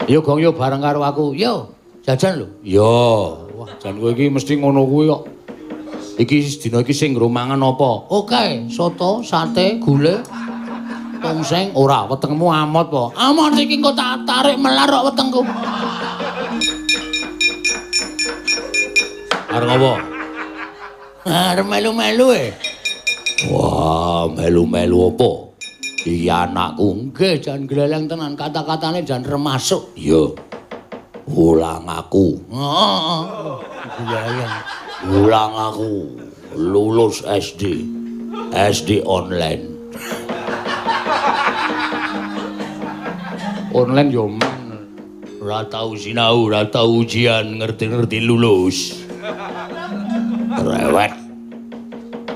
Yo gong yo bareng karo aku. Yo, jajan lho. Yo. Wah, jan kowe iki mesti ngono kuwi kok. Iki dina iki sing nggo mangan apa? Oke, soto, sate, gule, tongseng. Ora, wetengmu amot po. Amot iki engko tak tarik melar kok wetengku. Arep apa? Arep melu-melu e. Wah, melu-melu apa? Iki anakku. Nggih, jan gleleng tenan, kata-katane jan remasuk. Iya. Ulang aku. Heeh. Gleleng. Ulang aku lulus SD. SD online. Online yo men. Ora tau sinau, ora tau ujian, ngerti-ngerti lulus. Rewet.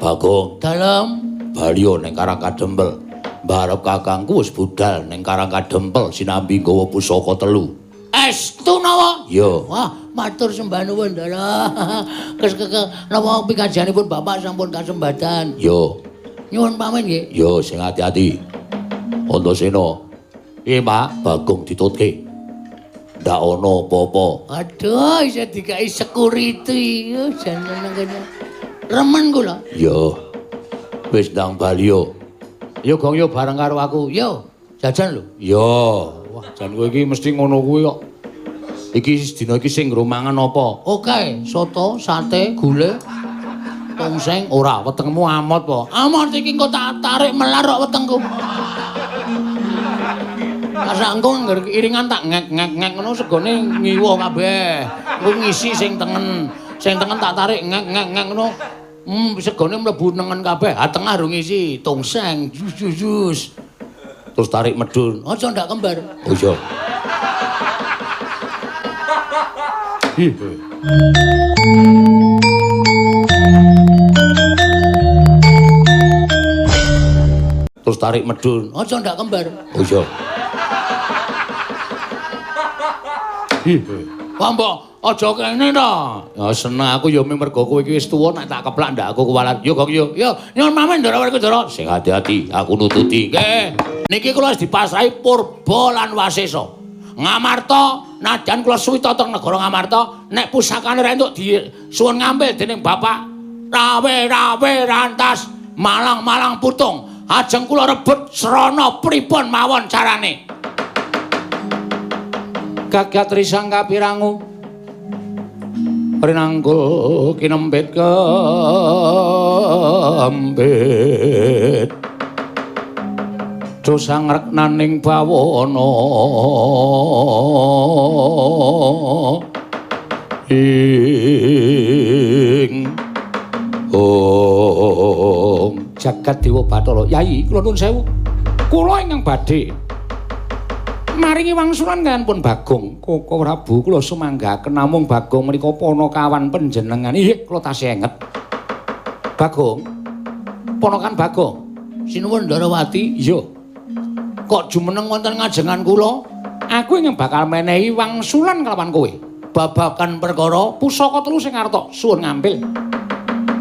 Bagong, dalem baliyo ning Karang Kadempel. Mbarep kakangku wis budal ning Karang Kadempel sinambi nggawa pusaka telu. Estu napa? Iya. Wah, matur sembah nuwun, Ndara. Kes napa pikajianipun Bapak sampun kasembatan? Iya. Nyuwun pamit nggih. Iya, sing ati-ati. Antasena. Piye, Pak? Bagong ditutke. Ndak ana apa-apa. Aduh, isih dikai security. Jan nang kene. Remen kula. Iya. Wis ndang baliyo. Yo gong yo bareng karo aku. Yo, jajan lho. Yo. Wah, jan kowe iki mesti ngono kuwi kok. Iki dina iki sing nggo mangan apa? Oke, soto, sate, gule, tongseng. Ora, wetengmu amot po. Amot iki engko tak tarik melar kok wetengku. Sak engko ngger iringan tak ngek-ngek-ngek ngono segone ngiwa kabeh. Engko ngisi sing tengen. Sing tengen tak tarik ngek-ngek-ngek ngono. Segone mlebu nengen kabeh. Ha tengah rung ngisi tongseng. Jus jus jus. Terus tarik medun. Aja ndak kembar. Oh iya. Terus tarik medun. Aja ndak kembar. Oh iya. Wah mbok aja kene to. Ya seneng aku ya mergo kowe iki wis tuwa nek tak keplak ndak aku kuwalat. Yo gong yo. Yo nyuwun pamit Ndara Werkudara. Sing ati-ati aku nututi. Nggih. Niki kula wis dipasrahi Purba lan Wasesa. Ngamarta nadyan kula suwita teng negara Ngamarta nek pusakane ra entuk disuwun ngambil dening Bapak Rawe-rawe rantas malang-malang putung. Ajeng kula rebut srana pripun mawon carane. Gagat risang kapirangu rinanggul kinempit kempit dosa ngreknaning bawana ing om jagat dewa Bathara. Yai kula nuwun sewu, kula ingkang badhe maringi wangsulan kaliyan pun Bagong. Koko Prabu kula sumanggaken namung Bagong menika ponokawan panjenengan. Inggih kula tasih enget. Bagong. Ponokan Bagong. Sinuwun Ndarawati. Iya. Kok jumeneng wonten ngajengan kula? Aku ingkang bakal menehi wangsulan kelawan kowe. Babagan perkara pusaka telu sing arep tok suwun ngambil.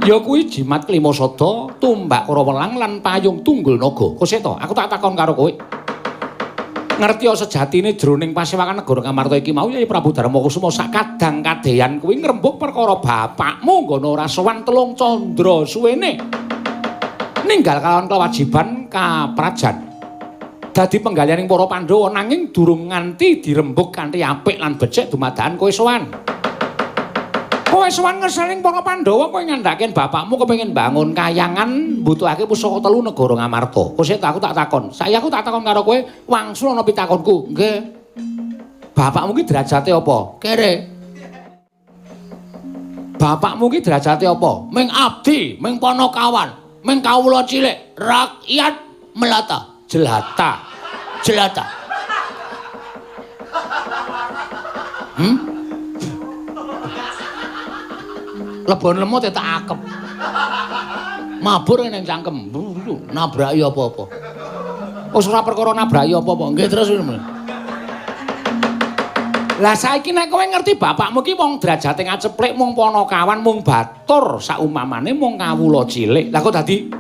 Ya kuwi jimat klima sada, tumbak karawelang lan payung tunggul naga. Koseta, aku tak takon karo kowe. Ngerti sejatine jroning pasewakan negara Ngamarta iki mau Yai Prabu Darmakusuma sak kadang kadeyan kuwi ngrembug perkara bapakmu nggono ora sowan telung candra suwene ninggal kalawan kewajiban kaprajan dadi penggalianing para Pandhawa nanging durung nganti dirembug kanthi apik lan becik dumadakan kowe sowan. Kowe sowan ngersaning para Pandhawa kowe ngandhake bapakmu kepengin bangun kayangan mbutuhake pusaka telu negara Ngamarta. Kok sik aku tak takon. Saiki aku tak takon karo kowe wangsul ana pitakonku. Nggih. Bapakmu ki derajate apa? Kere. Bapakmu ki derajate apa? Ming abdi, ming ponokawan, ming kawula cilik, rakyat melata, jelata. Jelata. Lebon lemut tak akep. Mabur ning cangkem, nabraki apa-apa. Wis ora perkara nabraki apa-apa. Nggih terus. Lah saiki nek kowe ngerti bapakmu ki wong derajate ngaceplik mung ponokawan, mung batur saumpamane mung kawula cilik. Lah kok dadi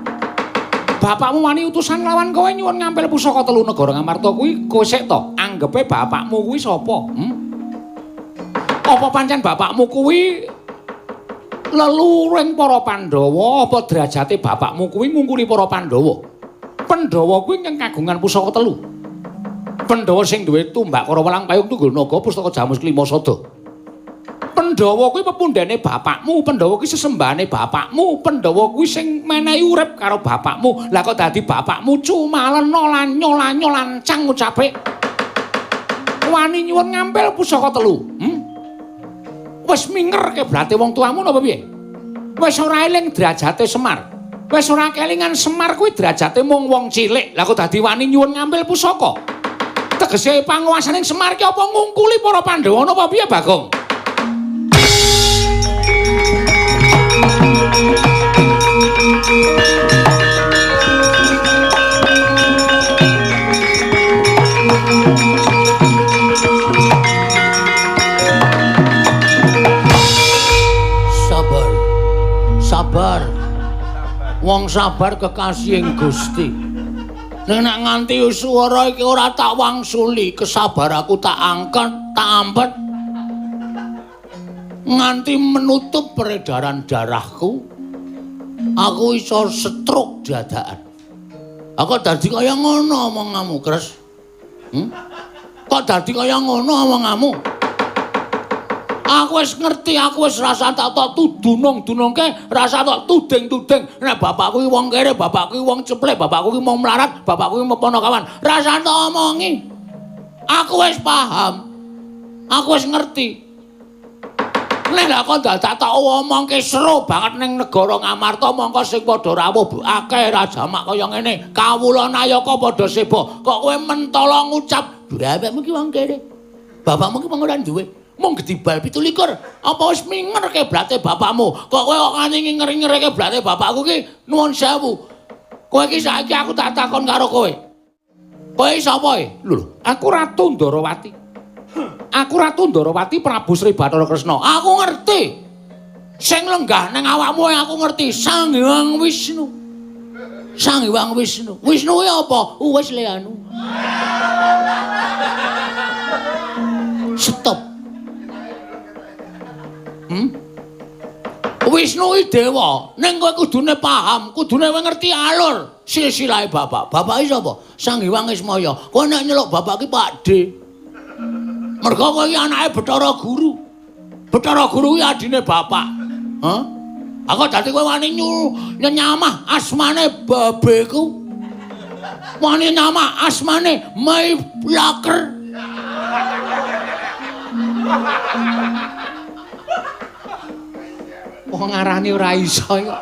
bapakmu wani utusan lawan kowe nyuwun ngampil pusaka telu negara Ngamarta kuwi kowe sik to. Anggepe bapakmu kuwi sapa? Hmm? Apa pancen bapakmu kuwi leluhuring para Pandhawa? Apa derajate bapakmu kuwi ngungkuli para Pandhawa? Pandhawa kuwi ingkang kagungan pusaka telu. Pandhawa sing duwe tumbak Kara Welang Payung Tunggul Naga Pustaka Jamus Klima Sada. Pandhawa kuwi pepundhene bapakmu, Pandhawa kuwi sesembahane bapakmu, Pandhawa kuwi sing menehi urip karo bapakmu. Lah kok dadi bapakmu cumalena lanyo-lanyo lancang ucape. Wani nyuwun ngampil pusaka telu. Hmm? Wis minger keblate wong tuamu napa piye? Wis ora eling derajate Semar. Wis ora kelingan Semar kuwi derajate mung wong cilik. Lah kok dadi wani nyuwun ngampil pusaka? Tegese panguwasaning Semar ki apa ngungkuli para Pandhawa napa piye, Bagong? Sabar. Sabar. Wong sabar kekasihing Gusti. Ning nek nganti swara iki ora tak wangsuli, kesabaraku tak angkat, tak ampet. Nganti menutup peredaran darahku, aku iso stroke dadakan. Aku dadi kaya ngono omonganmu, Kres. Hmm? Kok dadi kaya ngono omonganmu? Aku wis ngerti, aku wis rasa tak tok tudunung-dunungke, rasa tok tuding-tuding. Nek bapakku iki wong kere, bapakku iki wong ceplek, bapakku iki wong melarat, bapakku iki ponokawan. Rasa tak omongi. Aku wis paham. Aku wis ngerti. Nek lha kok dadak tak omongke seru banget ning negara Ngamarta, mongko sing padha rawuh akeh rajamak kaya ngene. Kawula nayaka padha seba. Kok kowe mentala ngucap, bapakmu ki wong kere. Bapakmu ki wong ora duwe. Mung gedibal 27. Apa wis minger keblate bapakmu? Kok kowe kok nganti nginger-ngingere keblate bapakku ki nuwun sewu. Kowe iki saiki aku tak takon karo kowe. Kowe sapa e? Lho, aku Ratu Ndarawati. Aku Ratu Ndarawati Prabu Sri Bathara Kresna. Aku ngerti. Sing lenggah ning awakmu aku ngerti. Sang Hyang Wisnu. Sang Hyang Wisnu. Wisnu kuwi apa? Wis le anu. Stop. Hmm? Wisnu iki dewa, ning kowe kudune paham, kudune kowe ngerti alur silsilahe bapak. Bapake sapa? Sang Hyang Ismaya. Kowe nek nyeluk bapak ki Pak D. Mergo kowe iki anake Bathara Guru. Bathara Guru kuwi adine bapak. Hah? Aku dadi kowe wani nyamah asmane babeku. Wani nyamah asmane Mai Laker. Wong ngarani ora iso kok.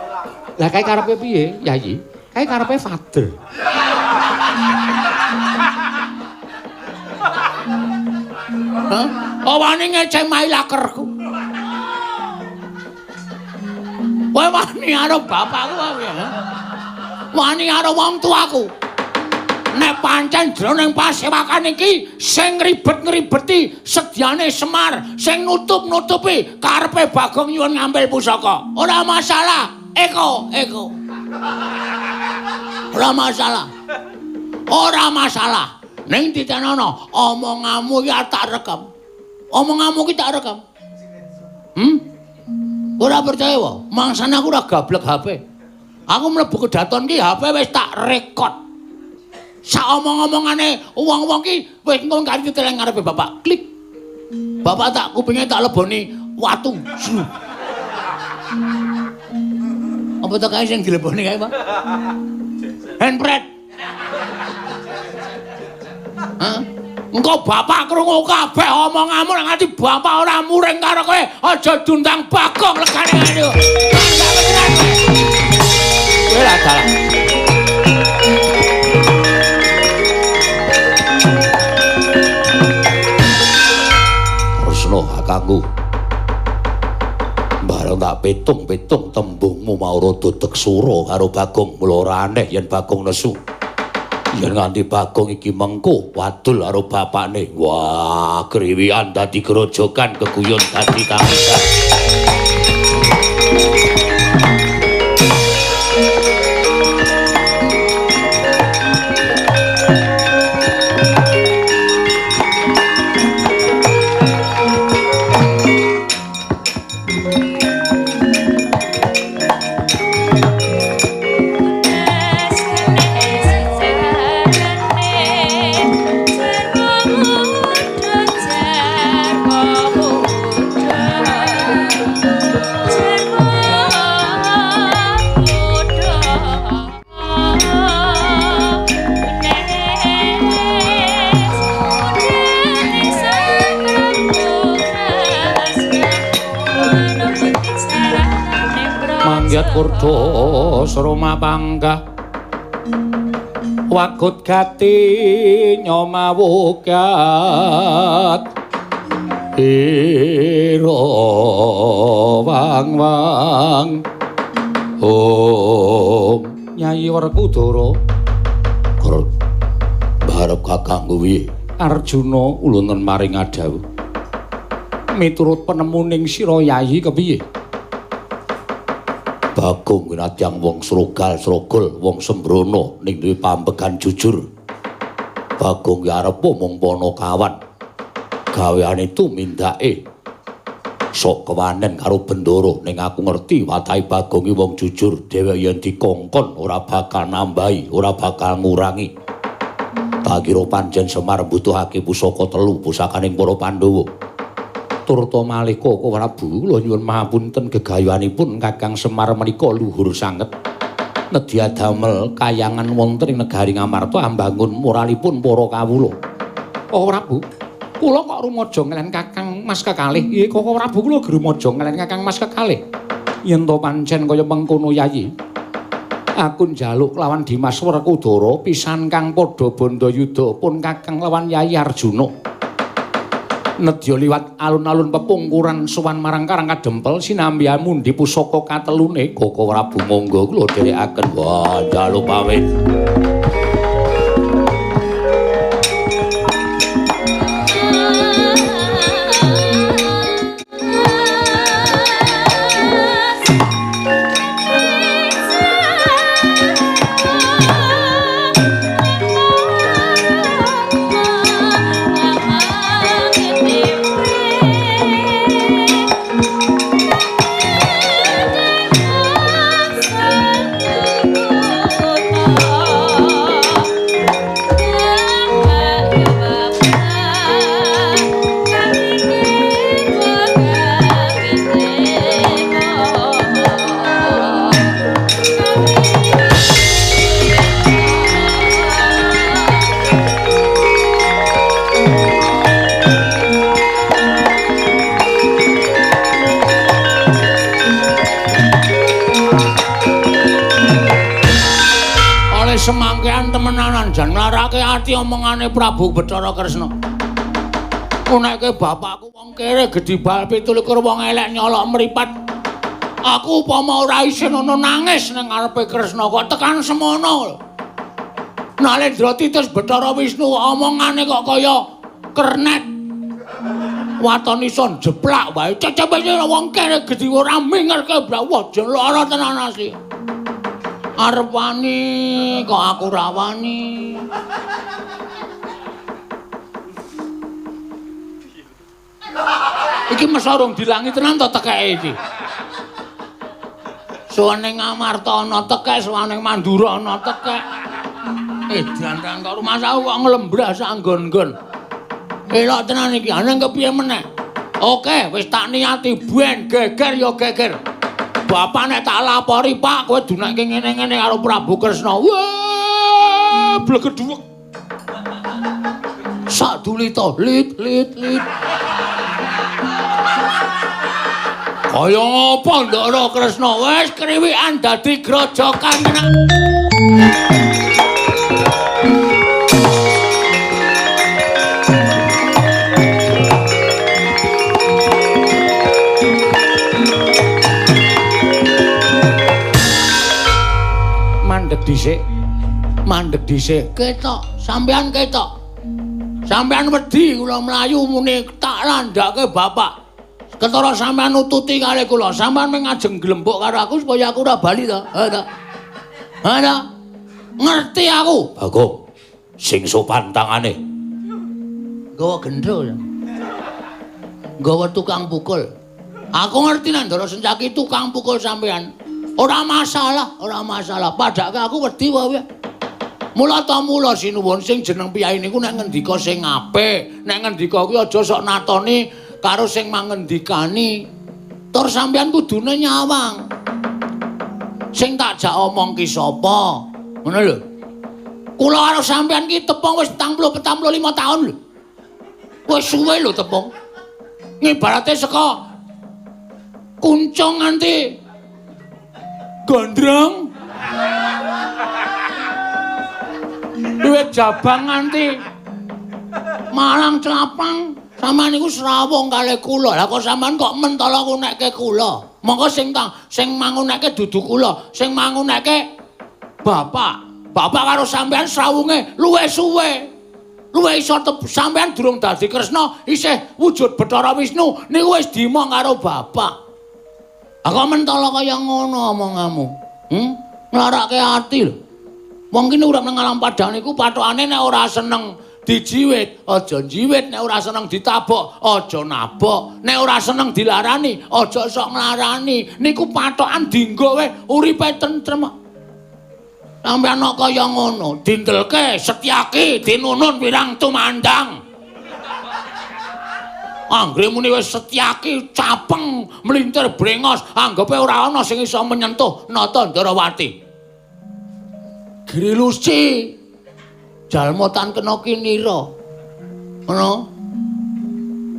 Lah kae karepe piye, Yayi? Kae karepe father. Hah? Oh wani ngeceh Mai Lakerku. Kowe wani karo bapakku apa ya? Wani karo wong tuaku. Nek pancen jroning pasewakan iki sing ribet-ngribeti sedyane Semar, sing nutup-nutupi karepe Bagong nyuwun ngambil pusaka. Ora masalah, Eko, Eko. Ora masalah. Ora masalah. Ning ditenono, omonganmu iki tak rekam. Omonganmu iki tak rekam. Hmm? Ora percaya wae, mangsane aku ora gablek HP. Aku mlebu kedaton ki HP wis tak rekod. Sak omong-omongane wong-wong ki wis engko kari diteleng ngarepe bapak. Klik. Bapak tak kupinge tak leboni watu. Apa to kae sing dileboni kae, Pak? Handbrake. Hah? Engko bapak krungu kabeh omonganmu nek nganti bapak ora muring karo kowe, aja diundang Bagong legane ngene. Kowe lah dalah. Kresna kakangku. Bareng tak pitung-pitung tembungmu mau rada deksura karo Bagong, mula ora aneh yen Bagong nesu. Yen nganti Bagong iki mengko wadul karo bapakne. Wah, kriwian dadi grojogan, keguyon dadi tangisan. Anggiat kurdo sroma panggah wagut gati nyomawugat ira wang wang. Om Nyai Werkudara barep kakang kuwi Arjuna ulunen maring adhawuh miturut penemuning sira Yayi kepiye? Bagong winatyan wong srogal-srogol, wong sembrono ning duwe pambegan jujur. Bagong ki arep mung panakawan. Gaweane tumindake sok kewanen karo Bendara, ning aku ngerti watahe Bagong ki wong jujur, dheweke yen dikongkon ora bakal nambahi, ora bakal ngurangi. Tak kira pancen Semar mbutuhake pusaka telu pusakaning para Pandhawa. Turta malih Koko Prabu, kula nyuwun mahapunten gegayuhanipun Kakang Semar menika luhur sanget. Nedya damel kayangan wonten ing negari Ngamarta ambangun moralipun para kawula. Oh Prabu, kula kok rumaja ngelen Kakang Mas kekalih. Nggih Koko Prabu, kula rumaja ngelen Kakang Mas kekalih. Yen to pancen kaya mengkono Yayi, aku njaluk lawan Dimas Werkudara pisan kang padha bandayuda pun Kakang lawan Yayi Arjuna. Nedya liwat alun-alun pepungkuran sowan marang Karang Kadempel sinambi mundi pusaka katelune. Koko Prabu monggo kula dherekaken. Wah, njaluk pamit. Semangkean temenanan jan nglarake ati omongane Prabu Bathara Kresna. Unekke bapakku wong kere gedhi bal 27 wong elek nyolok mripat. Aku upama ora isin ana nangis ning ngarepe Kresna kok tekan semono. Nalendra titus Bathara Wisnu omongane kok kaya kernet. Waton iso jeplak wae. Cecepe wong kere gedhi ora mingerke blawah jan lara tenan asli. Arep wani kok aku ora wani. Iki mesa urung dilangi tenan to tekeke iki. Suwane Ngamarta ana tekek, suwane Mandura ana tekek. Edan kok rumangsaku kok nglembrah sak nggon-nggon. Elok tenan iki, aneng kepiye meneh? Oke, wis tak niati ben geger ya geger. Bapak nek tak lapori, Pak, kowe dunekke ngene-ngene karo Prabu Kresna. Wah, blegedhuwek. Sak dulita, lit lit lit. Kaya ngapa Ndara Kresna wis kriwikan dadi grojokan tenan. Mandek dhisik. Mandek dhisik. Ketok, sampean ketok. Sampean wedi kula mlayu muni tak landhake bapak. Ketara sampean nututi kali kula, sampean mung ngajeng glembuk karo aku supaya aku ora bali to. Ha ta. Ha ta. Ngerti aku. Bagong. Sing sopan tangane. Nggawa gendho. Nggawa tukang pukul. Aku ngerti nek Ndara Sencaki tukang pukul sampean. Ora masalah, ora masalah. Padake aku wedi wae. Mula ta mula sinuwun sing jeneng piyai niku nek ngendika sing apik, nek ngendika kuwi aja sok natoni karo sing mangendikani. Tur sampean kudune nyawang. Sing tak jak omong ki sapa? Ngono lho. Kula karo sampean ki tepung wis 45 taun lho. Wis suwe lho tepung. Ngibarate saka kuncung nganti Gondrong. Duwe jabang nganti Malang Clapang. Sampeyan niku srawung kalih kula. Lah kok sampeyan kok mentala ngunekke kula? Monggo sing mangunekke dudu kula, sing mangunekke bapak. Bapak karo sampeyan srawunge luwih suwe. Luwih iso sampeyan durung dadi Kresna, isih wujud Bathara Wisnu niku wis dimong karo bapak. Lah kok mentala kaya ngono omonganmu? Nglarake ati lho. Wong kene urip nang alam padang niku pathokane nek ora seneng dijiwit, aja njiwit, nek ora seneng ditabok, aja nabok, nek ora seneng dilarani, aja sok nglarani. Niku pathokan dinggo wae uripe tentrem. Sampeyan kok kaya ngono, dindelke Setyaki dinunun wirang tumandang. Anggere muni wis Setyaki capeng mlintir brengos, anggepe ora ana sing iso menyentuh Nata Ndarawati. Grilusi jalma tan kena kinira. Ngono.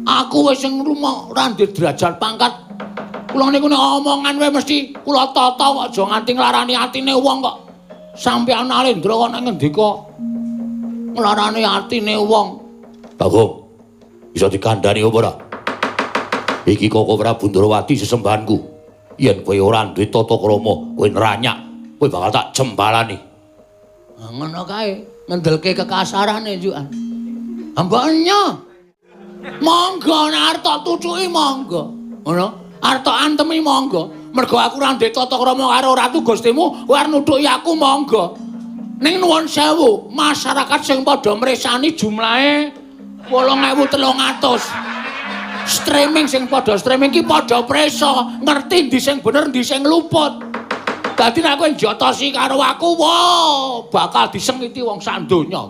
Aku wis sing rumah ora ndek derajat pangkat. Kula niku nek omongan wae mesti kula tata kok aja nganti nglarani atine wong kok. Sampeyan Alendra kok nek ngendika nglarani atine wong. Bagong, bisa dikandhani apa ora? Iki Koko Prabu Ndrawati sesembahanku. Yen kowe ora duwe tata krama, kowe neranyak, kowe bakal tak jembalani. Ngono kae, ngendelke kekasarane njukan. Mboknya. Monggo nek arep tak tucuki monggo. Ngono, arep tak antemi monggo. Mergo aku ora ndek tata krama karo Ratu Gustimu, kowe arep nutuki aku monggo. Ning nuwun sewu, masyarakat sing padha mresani jumlahe 8.300. Streaming sing padha streaming ki padha presa, ngerti ndi sing bener ndi sing luput. Dadi nek kowe njotosi karo aku, wah, bakal disengiti wong sak donya.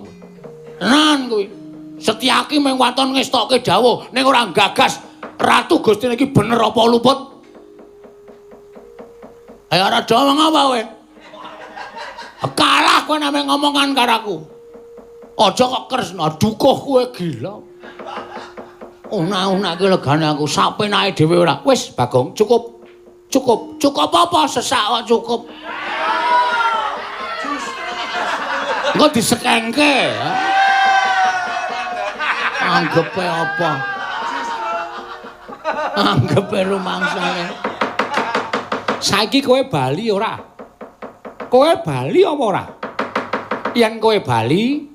Tenan kuwi. Setyaki mung waton ngestokke dawuh ning ora gagas Ratu Gustine iki bener apa luput. Ayo ora ngomong apa kowe? Kalah kowe nek ngomongan karo aku. Aja kok Kresna dukuh kowe gila. Una-unake legane aku sapenake dhewe ora. Wis Bagong cukup. Cukup, cukup apa sesak kok cukup. Engko disekengke. Anggepe apa? Anggepe rumangsane. Saiki kowe bali ora? Kowe bali apa ora? Yen kowe bali,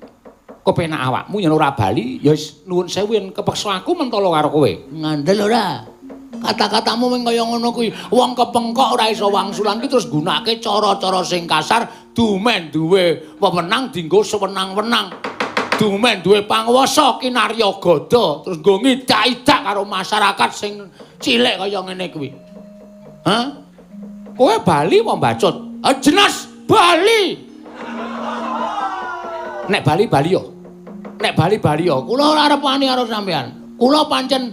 kepenak awakmu, yen ora bali, ya wis nuwun sewu yen kepeksa aku mentala karo kowe. Ngandel ora? Kata-katamu mung kaya ngono kuwi. Wong kepengkok ora iso wangsulan ki terus nggunakake cara-cara sing kasar, dumen duwe wewenang dienggo sewenang-wenang. Dumen duwe panguwasa kinarya gada, terus nggo ngidak-idak karo masyarakat sing cilik kaya ngene kuwi. Hah? Kowe bali apa mbacut? Ah jelas bali. Nek bali bali yo. Nek bali bali yo. Kula ora arep wani karo sampean. Kula pancen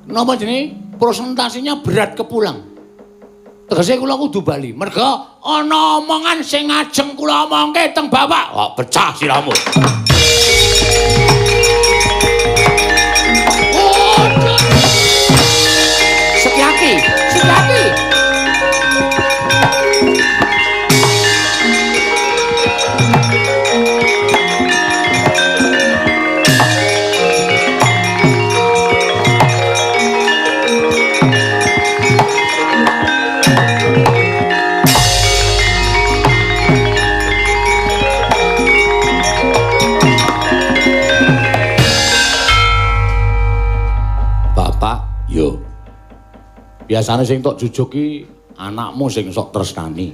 napa jenenge? Presentasinya berat kepulang. Tegese kula kudu bali. Merga ana omongan sing ngajeng kula omongke teng bapak. Kok pecah sirahmu. Setyaki, Setyaki. Biasane sing tok jujuk ki anakmu sing sok tresnani.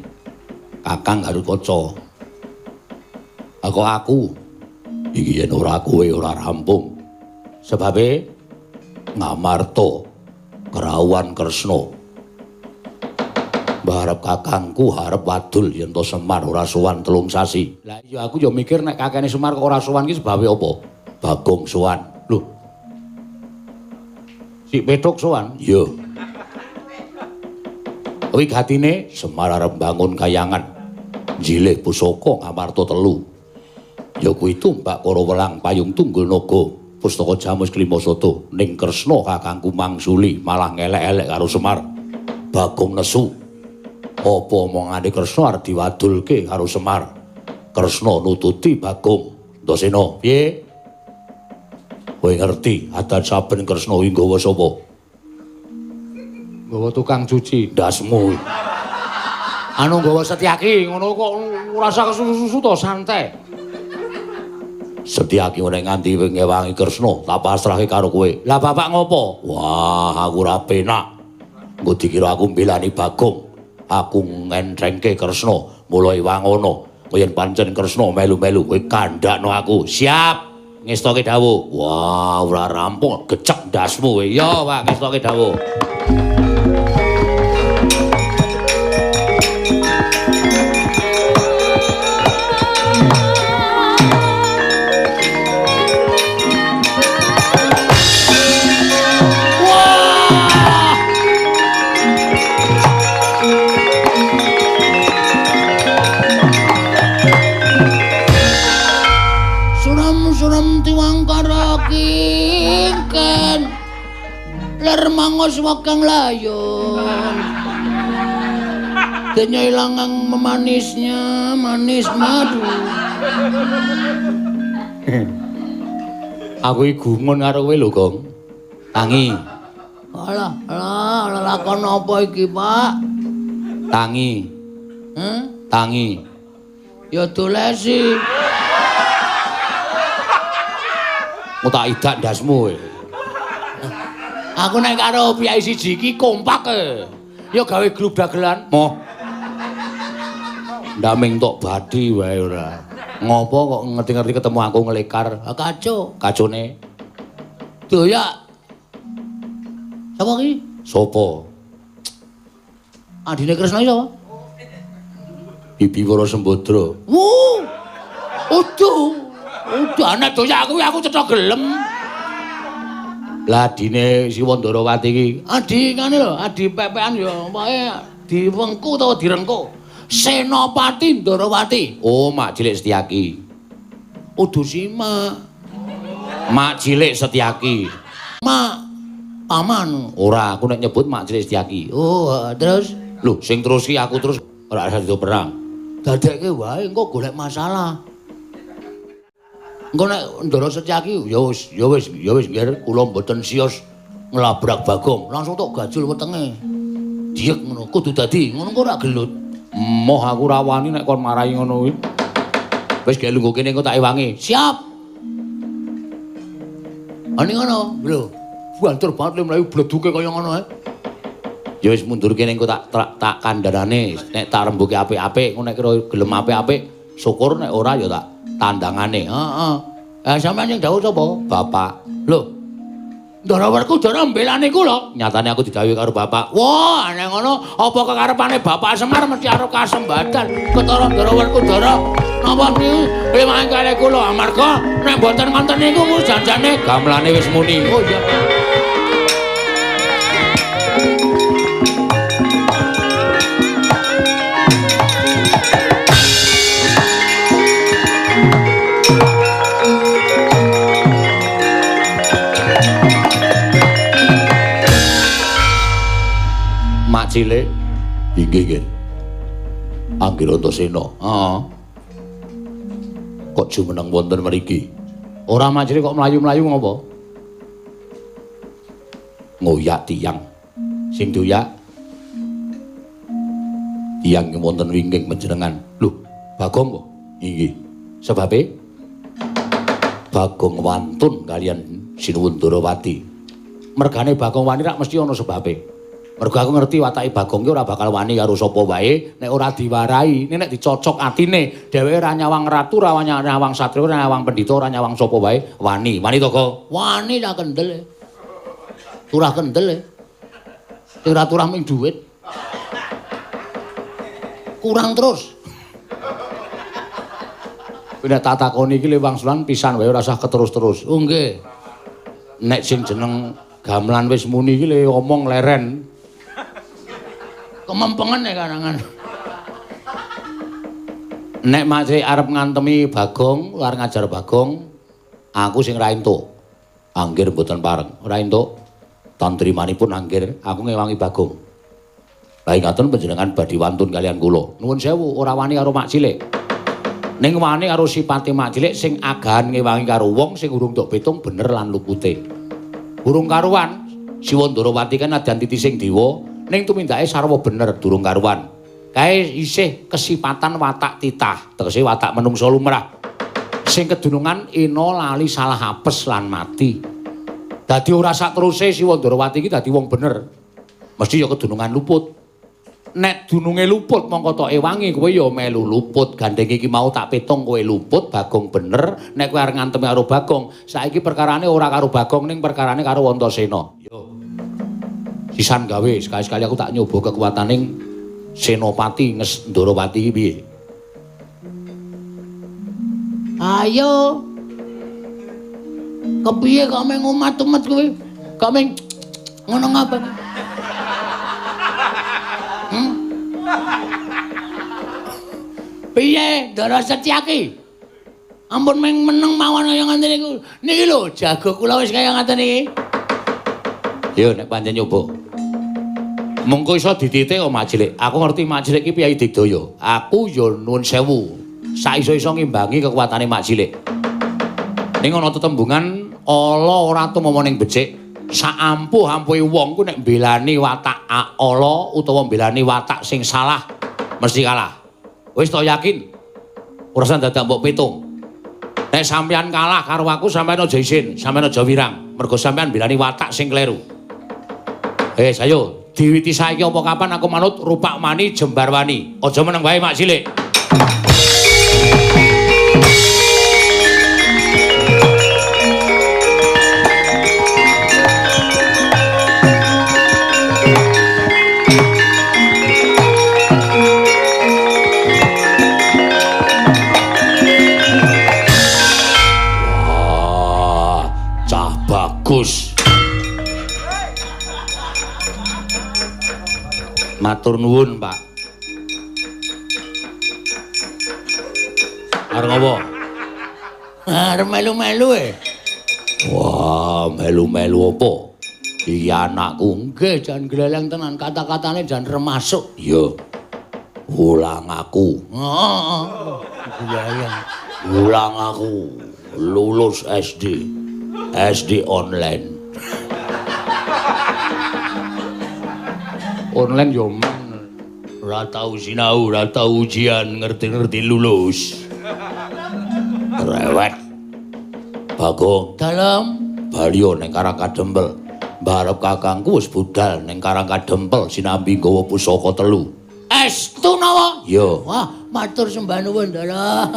Kakang Garukaca. Aku aku iki yen ora kowe ora rampung. Sebabe Ngamarta kerawuhan Kresna. Mbarep kakangku harep wadul yen to Semar ora sowan 3 sasi. Lah iya aku ya mikir nek kakene Semar kok ora sowan ki sebabe apa? Bagong sowan. Lho. Si Petruk sowan? Iya. Wigatine Semar arep bangun kayangan. Njilih pusaka Ngamarta 3. Ya kuwi tumbak Kara Welang Payung Tunggul Naga, pustaka Jamus Klima Sata ning Kresna kakangku mangsuli malah ngelek-elek karo Semar. Bagong nesu. Apa omongane Kresna arep diwadulke karo Semar? Kresna nututi Bagong. Antasena, piye? Kowe ngerti adat saben Kresna kuwi nggawa sapa? Nggawa tukang cuci. Ndasmu. Anu nggawa Setyaki ngono kok ora usah kesusu-susu to, santai. Setyaki ora nganti ngewangi Kresna, tak pasrahke karo kowe. Lah bapak ngopo? Wah, aku ora penak. Engko dikira aku mbelani Bagong. Aku ngentrengke Kresna, mulai wangono. Yen pancen Kresna melu-melu kowe kandhakno aku. Siap. Ngestoke dawuh. Wah, ora rampung, gecek ndasmu kowe. Ya, Pak, ngestoke dawuh. Mangos wakang layon. Denya ilangang memanisnya, manis madu. Aku iki gumun karo kowe lho, Gong. Tangi. Alah, alah, lakon apa iki, Pak? Tangi. Heh? Tangi. Ya dolesi. Mau tak idak ndasmu kowe. Aku nek karo piyai siji iki kompak e. Ya gawe grup dagelan. Moh. Ndaming tok bathi wae ora. Ngopo kok ngerti-ngerti ketemu aku ngelekar? Ah, kaco. Kacone. Doyak. Sapa ki? Sopo? Adine Kresna iki sapa? Bibi Wara Sembadra. Wuh. Udu. Udu anak doyak kuwi aku cetha gelem. Lah adine Siwa Ndarawati iki, adi ngene lho, adi pepekan ya pokoke diwengku utawa direngku. Senopati Ndarawati. Oh, Mak Cilik Setyaki. Udu simak. Mak Cilik Setyaki. Mak paman. Ora, aku nek nyebut Mak Cilik Setyaki. Oh, terus lho, sing terus ki aku terus ora usah perang. Dadekke wae engko golek masalah. Engko nek Ndara Setyaki ya wis, ya wis, ya wis nggih kula mboten sios nglabrak Bagong, langsung tok gajul wetenge. Diyek ngono, kudu dadi ngono kok ora gelut. Moh aku ora wani nek kon marahi ngono kuwi. Wis gek lungguh kene engko tak ewangi. Siap. Ani ngono, lho. Banter banget le mlayu bleduke kaya ngono ae. Ya wis mundur kene engko tak tak kandhanane, nek tak rembuke apik-apik, engko nek kira gelem apik-apik, syukur nek ora ya tak tandangane. Heeh. Sampeyan sing dawuh sapa? Bapak. Lho. Ndara Werkudara mbelani kula. Nyatane aku didhawuhi karo bapak. Wah, aneh ngono, apa kekarepane Bapak Semar mesti arep kasembadan ketara Ndara Werkudara. Napa niku limang kali kula amarga nek mboten ngonten niku janjane gamelane wis muni. Oh iya. Mak Cilik inggih nggih. Anggir Antasena. Heeh. Kok jumeneng wonten mriki? Ora Mak Cilik kok mlayu-mlayu ngopo? Ngoyak tiyang. Sing doyak tiyang wonten wingking panjenengan. Lho, Bagong kok? Inggih. Sebabe Bagong wantun kalian Sinuwun Ndarawati. Mergane Bagong wani rak mesti ana sebabe. Mergo aku ngerti watake Bagong ki ora bakal wani karo sapa wae nek ora diwarai, nek dicocok atine, dheweke ora nyawang ratu, ora nyawang satriya, ora nyawang pendhita, ora nyawang sapa wae, wani. Wani to, Gong? Wani ta kendel. Turah kendel. Sing ora turah ming dhuwit. Kurang terus. Kuwi nek tak takoni iki wangsulan pisan wae ora usah keterus-terus. Oh nggih. Nek sing jeneng gamelan wis muni iki le omong leren. Kemempengen ya karangan. Nek Mak Cilik arep ngantemi Bagong, arep ngajar Bagong, aku sing ra entuk. Anggir mboten pareng. Ora entuk. Tantrimanipun anggir, aku ngewangi Bagong. Lah ngaten panjenengan badhe wantun kalian kula. Nuwun sewu, ora wani karo Mak Cilik. Ning wani karo sipate Mak Cilik sing agahan ngewangi karo wong sing urung tok pitung bener lan lupute. Urung karuan, Siwa Ndarawati kan nadyan titising dewa, ning tumindake sarwa bener durung karuan. Kae isih kesipatan watak titah, tegese watak menungsa lumrah. Sing kedunungan ena lali salah apes lan mati. Dadi ora sateruse Siwa Ndarawati iki dadi wong bener. Mesti ya kedunungan luput. Nek dununge luput mongko tok ewangi kowe ya melu luput. Gandeng iki mau tak pitung kowe luput, Bagong bener. Nek kowe arep ngantemi karo Bagong, saiki perkarane ora karo Bagong ning perkarane karo Antasena. Yo. Sisan gawe sekali-sekali aku tak nyoba kekuataning Senopati Nges Ndarawati iki piye? Ayo. Kepiye kok meng umat-umat kowe? Kok meng ngono ngapa? Piye Ndara Setyaki? Ampun meng meneng mawon kaya ngoten niku. Niki lho jago kula wis kaya ngoten iki. Yo nek pancen nyoba. Mengko iso dititik kok Mak Cilik. Aku ngerti Mak Cilik iki piyayi digdaya. Aku yo nuwun sewu. Saiso-iso ngimbangi kekuatane Mak Cilik. Ning ana tetembungan ala ora tumama ning becik. Saampuh-ampuhe wong ku nek mbelani watak ala utawa mbelani watak sing salah mesti kalah. Wis to yakin? Ora usah dadak mbok pitung. Nek sampeyan kalah karo aku sampeyan aja isin, sampeyan aja wirang, mergo sampeyan mbelani watak sing kleru. Wis ayo, diwiti saiki apa kapan aku manut Rupak Mani Jembarwani. Aja meneng wae Mak Cilik. Bagus. Matur nuwun, Pak. Arep ngopo? Arep melu-melu e. Wah, melu-melu apa? Iki anakku. Nggih, jan gleleng tenan, kata-katane jan remasuk. Iya. Ulang aku. Heeh. Gleleng. Ulang aku lulus SD. SD online. Online yo men. Ora tau sinau, ora tau ujian, ngerti-ngerti lulus. Rewet. Bagong, dalem balio ning Karang Kadempel. Mbarep kakangku wis budal ning Karang Kadempel sinambi nggawa pusaka telu. Estu napa? Iya. Wah, matur sembah nuwun, Ndara.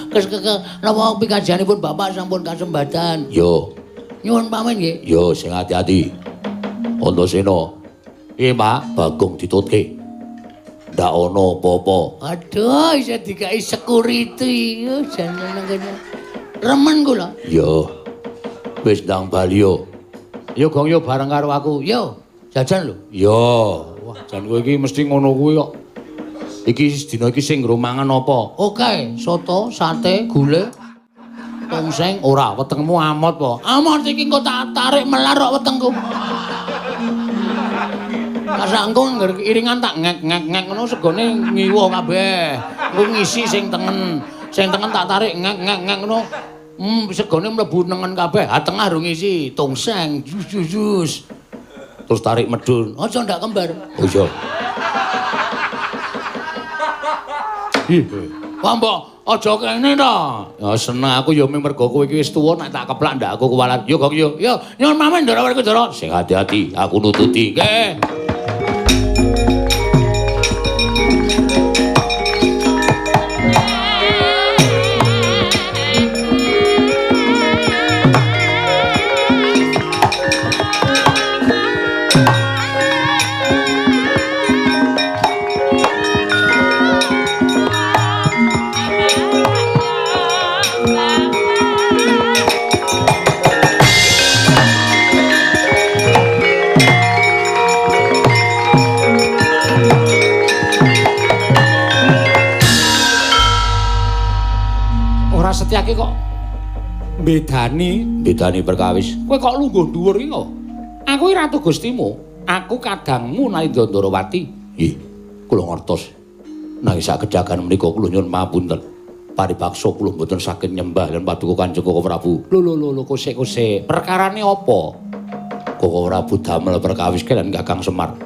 Kes napa pikajianipun Bapak sampun kasembatan. Yo. Nyuwun pamit nggih. Yo, sing ati-ati. Antasena. Piye, Pak? Bagong ditutke. Ndak ana apa-apa. Aduh, isih dikai security. Yo jan nang kene. Remen kula. Yo. Wis ndang balio. Yo gong yo bareng karo aku. Yo, jajan lho. Yo. Wah, jan kowe iki mesti ngono kuwi kok. Iki dina iki sing nggo mangan apa? Oke, soto, sate, gule, tongseng. Ora, wetengmu amot po. Amot iki engko tak tarik melar kok wetengku. Kasangku ngger iringan tak ngek-ngek-ngek ngono segone ngiwo kabeh. Engko ngisi sing tengen, sing tengen tak tarik ngek-ngek-ngek ngono. Segone mlebu nengen kabeh. Ha tengah rung ngisi tongseng, jus jus jus. Terus tarik medun. Aja ndak kembar. Oh iya. Wah mbok aja kene to. Ya seneng aku ya mergo kowe iki wis tuwa nek tak keplak ndak aku kuwalat. Yo gong yo. Yo nyuwun pamit Ndara Werkudara. Sing ati-ati aku nututi. Nggih. Setyaki kok bedani, bedani perkawis. Kowe kok lungguh dhuwur iki kok. Aku iki ratu Gustimu, aku kadangmu Nalindra Ndarawati. Nggih, kula ngertos. Nanging sakedhakan menika kula nyuwun pamunten. Paripaksa kula mboten saged nyembah lan paduka Kanjeng Koko Prabu. Lho lho lho kosek-kosek, perkarane apa? Koko Prabu damel perkawis kaliyan Kakang Semar.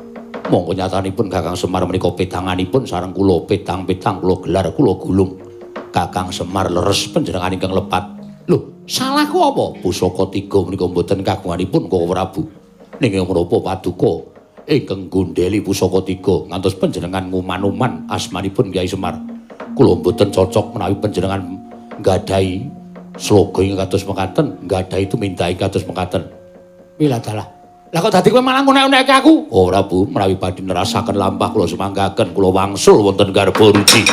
Mongko nyatanipun Kakang Semar menika petanganipun sareng kula petang-petang kula gelar kula gulung. Kakang Semar leres panjenengan ingkang lepat. Lho, salahku apa? Pusaka tiga menika mboten kagunganipun Koko Prabu. Nanging menapa paduka ingkang gondheli pusaka tiga ngantos panjenengan nguman-uman asmanipun Kyai Semar. Kula mboten cocok menawi panjenengan nggadahi sloga ingkang kados mekaten, nggadahi tumindake kados mekaten. Wiladalah. Lah kok dadi kowe malah ngunek-unekke aku? Ora, Bu, menawi badhe nerasaken lampah kula sumanggaken kula wangsul wonten garba ruci.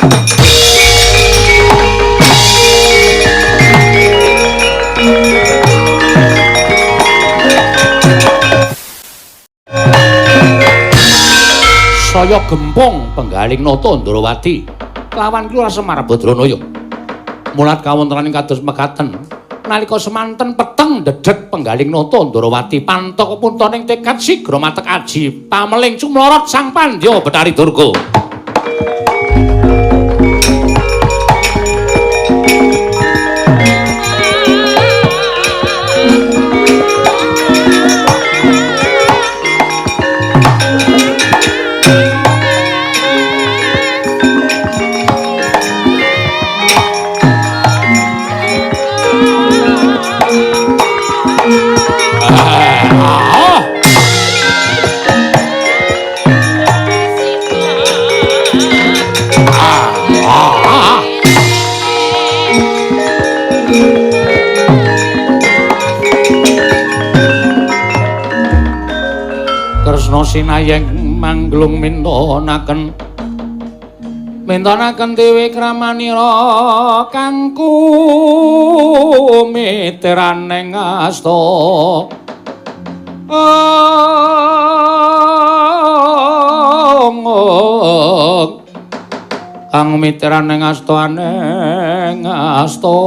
Saya gempung penggaling nata Ndrawati lawan Ki Lurah Semar Badranaya. Mulat kawontenan kados mekaten. Nalika semanten peteng dedeg penggaling nata Ndrawati pantok puntoning tekad sigra matek aji pameling cumlorot sang Pandya Bathari Durga. Kresna sinayeng mangglung mintonaken mintonaken dewi kramanira kangku miteraning asta kang miteraning asta aneng asta.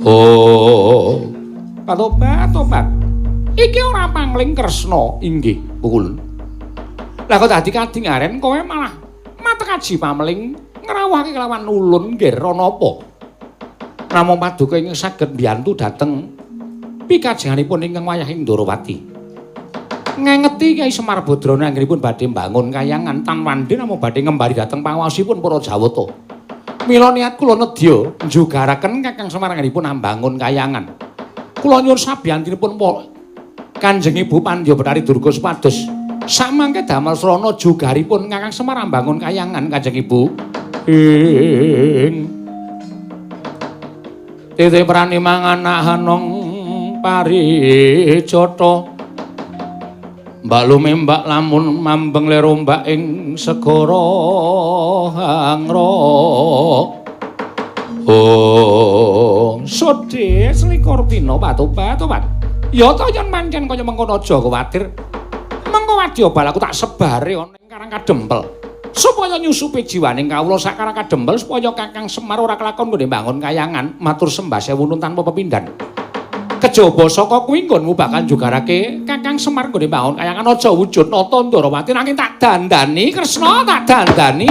Oh, patobat-tobat. Iki ora pangling Kresna. Inggih, pukulun. Lah kok dadi kadingaren kowe malah matek aji pameling ngrawuhake kelawan ulun nggih ana apa? Namung paduka ingkang saged mbiyantu dhateng pikajenganipun ingkang wayah ing Ndrawati. Ngengeti Kyai Semar Badrana anggenipun badhe mbangun kayangan tan wandhi namung badhe ngembari dhateng panguwasipun para Jawata. Mila niat kula nedya njugaraken Kakang Semar anggenipun ambangun kayangan. Kula nyuwun sabiyantinipun Kanjeng Ibu Pandya Bathari Durga supados samangke damel srana jugaripun Kakang Semar ambangun kayangan Kanjeng Ibu. Ing titi prani manganak hanong parijata mbak lumembak lamun mambeng lerombak ing segara hangra. Oh, sodhe selikur dina patobat-tobat. Ya ta yen pancen kaya mengkono aja kuwatir. Mengko wadyabala aku tak sebare ana ing Karang Kadempel. Supaya nyusupi jiwaning kawula sak Karang Kadempel supaya Kakang Semar ora kelakon nggone mbangun kayangan matur sembah sewu tanpa pepindhan. Kejaba saka kuwi nggonmu bakal njugarake Kakang Semar nggone mbangun kayangan aja wujud nata Ndrawati nanging tak dandani Kresna tak dandani.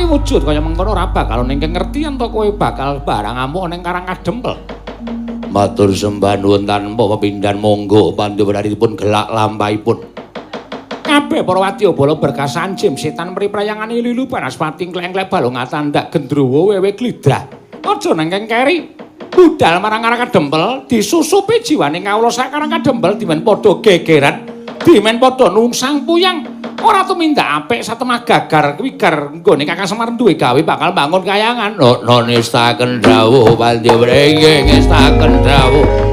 Wujud kaya mengkono ora bakal ning ngerti yen to kowe bakal barang amuk ning Karang Kadempel. Matur sembah nuwun tanpa pepindhan monggo pandhawanipun gelak lampahipun. Kabeh para wadyabala berkasan jim setan mriprayangane lilu banaspati kleng-kleng balung atandak gendruwo wewe glidrah. Aja nang keri. Budal marang Karang Kadempel disusupi jiwane kawula sak Karang Kadempel dimen padha gegeran, dimen padha nungsang puyang. Ora tumindak apik satemah gagar wigar nggone Kakang Semar duwe gawe bakal bangun kayangan. No nestaken dawuh pandya inggih ngestaken dawuh.